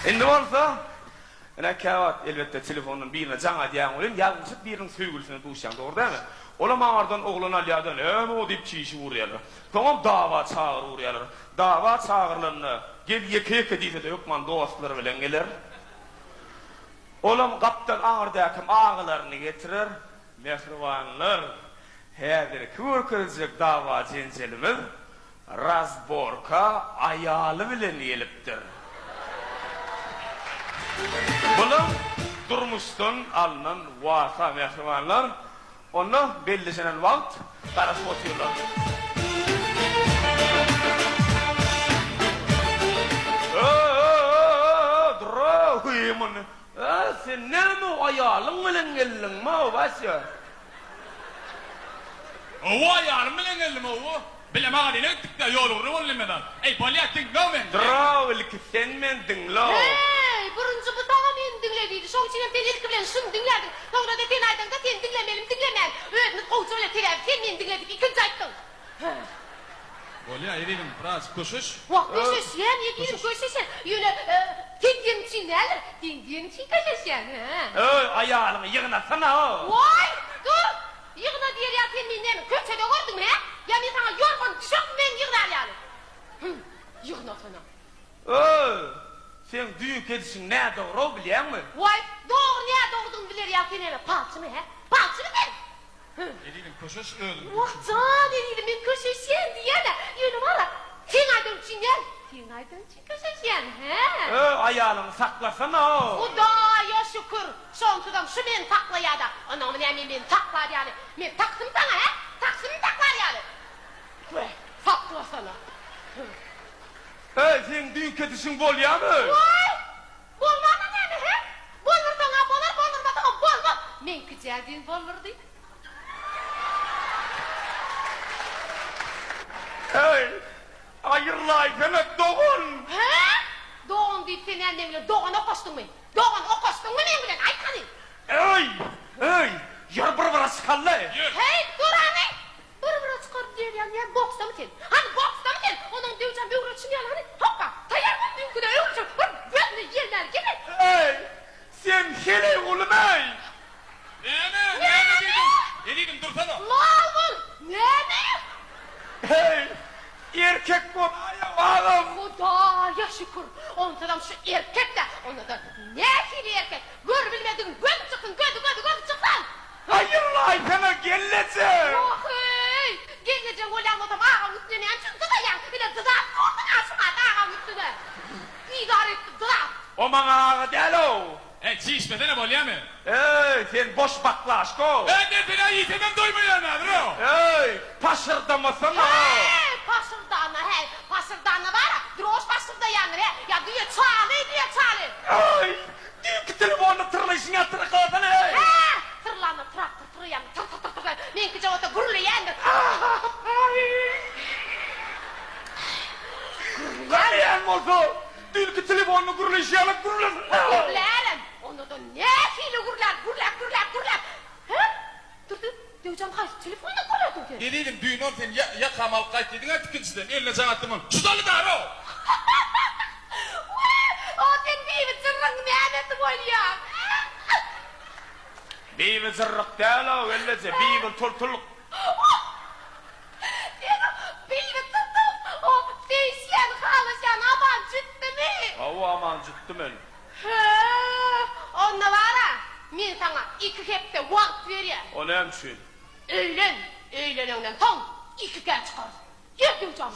Indi bolsa, ine käwagt elbetde telefondan birine jaň edýäň welin, ýalňyşyp biriniň söýgülisine duşýaň, dogry dälmi? Olam aňyrdan oglan alýar-da, näme o diýip çişip urýarlar. Soňam dawa çagyryp urýarlar. Dawa çagyrylanda, gel ýeke-ýeke diýse-de hökman dostlary bilen geler. Olam gapdal aňyrdäkem agalaryny getirer. Mähribanlar, häzirki görkezjek dawa-jenjelimiz razborka aýaly bilen gelipdir. Bulam durmuşdan alnan waka mähribanlar. Onda belleşenen wagt garaşyp otyrlar. Ö-ö-ö-ö, dur-a, hüý muny. Ö, sen näme aýalyň bilen geldiňmi-ow, Wasýa? Hawa, aýalym bilen geldim, hawa. Bile magazyna gitdik-dä, ýol ugruna boldy hemme zat. Eý, bolýa, diňle-ow meni. Dur-ow, ilki sen meni diňle-ow. Heý, birinji bu saňa meni diňle diýdi. Şoň üçinem sen ilki bilen şuny diňlärdiň. Soňra-da sen aýdaňda seni diňlemelimi diňlemän. Özümiz gowja bilen, sebäbi sen meni diňle diýip ikinji aýtdyň. Hä. Bolýa, ezizim, birazjyk köşeş. Wah, köşeşýän, ezizim, köşeşýän. Ýöne, sen diýeniň üçin däldir, seň diýeniň üçin köşeşýän, hä. Öý, aýalyňy ýygnasana-ow. Waý, dur! Ýygna diýer ýaly sen meni näme, köçede gördüňmi, hä? Ýa men saňa ýorgan düşekmi meni ýygnar ýaly? Hüm, ýygnasana. Öý, seň düýnki edişiň nädogry-ow, bilýäňmi? Waý, dogry nädogrudygyny biler ýaly sen näme, palçymy, hä? Palçymy sen? Hüm. Ezizim, köşeş özüňi. Wah, jan ezizim, men köşeşýän diýýän-ä. Ýöne bar-a, seň aýdanyň üçin däl, seň aýdanyň üçin köşeşýän, hä? Öý, aýalyňy saklasana-ow. Hudaýa şükür, şonsuzam şu meni saklaýa-da. Onnoňmy näme meni saklar ýaly? Men taksymy saňa, hä? Taksymy saklar ýaly? Weh, saklasana. Hüm. Öý, seň düýnki edişiň bolýamy? Waý, Bolmanda näme he? Boldursaň-a bolar, boldurmasaňam bolmaz. Meňki jädin boldurdy. Eý, aýrylaýsana dogan! Hä? Dogan diýip sen näme meň bilen dogan okaşdyňmy? Dogan okaşdyňmy meň bilen, aýt hany? Eý, eý, ýör bir-bire çykaly! Ýör! Heý, dur hany! Bir-bire çykaryp diýerýäň, näme boksdamy sen? Hany boksdamy sen? Onuň döwjem öwredişim ýaly hany, hopba, taýýar bol düýnküde öwredişim, bir gözüni ýelmäli gel-eý! Eý, sen heleý gulum-eý! Näme, näme diýdiň? Ezizim, dursana! Lal bol! Näme? Eý, erkek bolaý-ow, agam! Hudaýa şükür, onsuzam şu erkek-dä, onda-da nähili erkek, görübilmedigiň gözi çyksyn, gözi, gözi, gözi çyksyn! Aýyllaýsana gelneje! Wah-eý! Gelnejeň bolýan bolsam agaň üstüne näme üçin dyzaýaň? Ine dyzap dursuň-a şu wagt agaň üstüne! Bizar etdi dyzap! O maňa aga däl-ow! Eý, çişmesene bolýamy? Eý, sen boş baklaşka-ow! Eý, men sen-ä iýsemem doýmaýan häzir-ow! Eý, paşyrdamasana! Heý, paşyrdana, heý! Paşyrdana bar-a, drož paşyrdaýandyr, he! Ýa düýe çaly, düýe çaly! Eý, Düýnki telefonda tyrlaýşyň ýaly tyrklasana-eý! Hä! Tyrlanda traktor tyrlaýandyr, tyr tyr tyr tyr. Meňkije bolsa gürleýändir. Gürleýän bolsa, düýnki telefonda gürleýşi ýaly gürlesin. Gürlärem. Onda-da nähili gürlär, gürläp, gürläp, gürläp. Hä? Durdy, Döwjan haýsy telefonda gürlediň sen? Ezizim, düýn ol sen ýakamy alyp gaýt diýdiň-ä tikinçiden, eline jaň atdym ol, Şudaly-daro! Wee, o sen Bibi jyrryň nämesi bolýaň? Bibi jyrryk däl-ow, gelneje, Bibi tultulyk. Sen o Bibi tutup, o söýüşýän, halaşýan Aman jütdümi? Hawa, Aman jütdi men. Hä, onda bar-a, men saňa iki hepde wagt berýän. O näme üçin? Öýlen, öýleneňden soň ikikä çykarys. Ýör, Döwjan.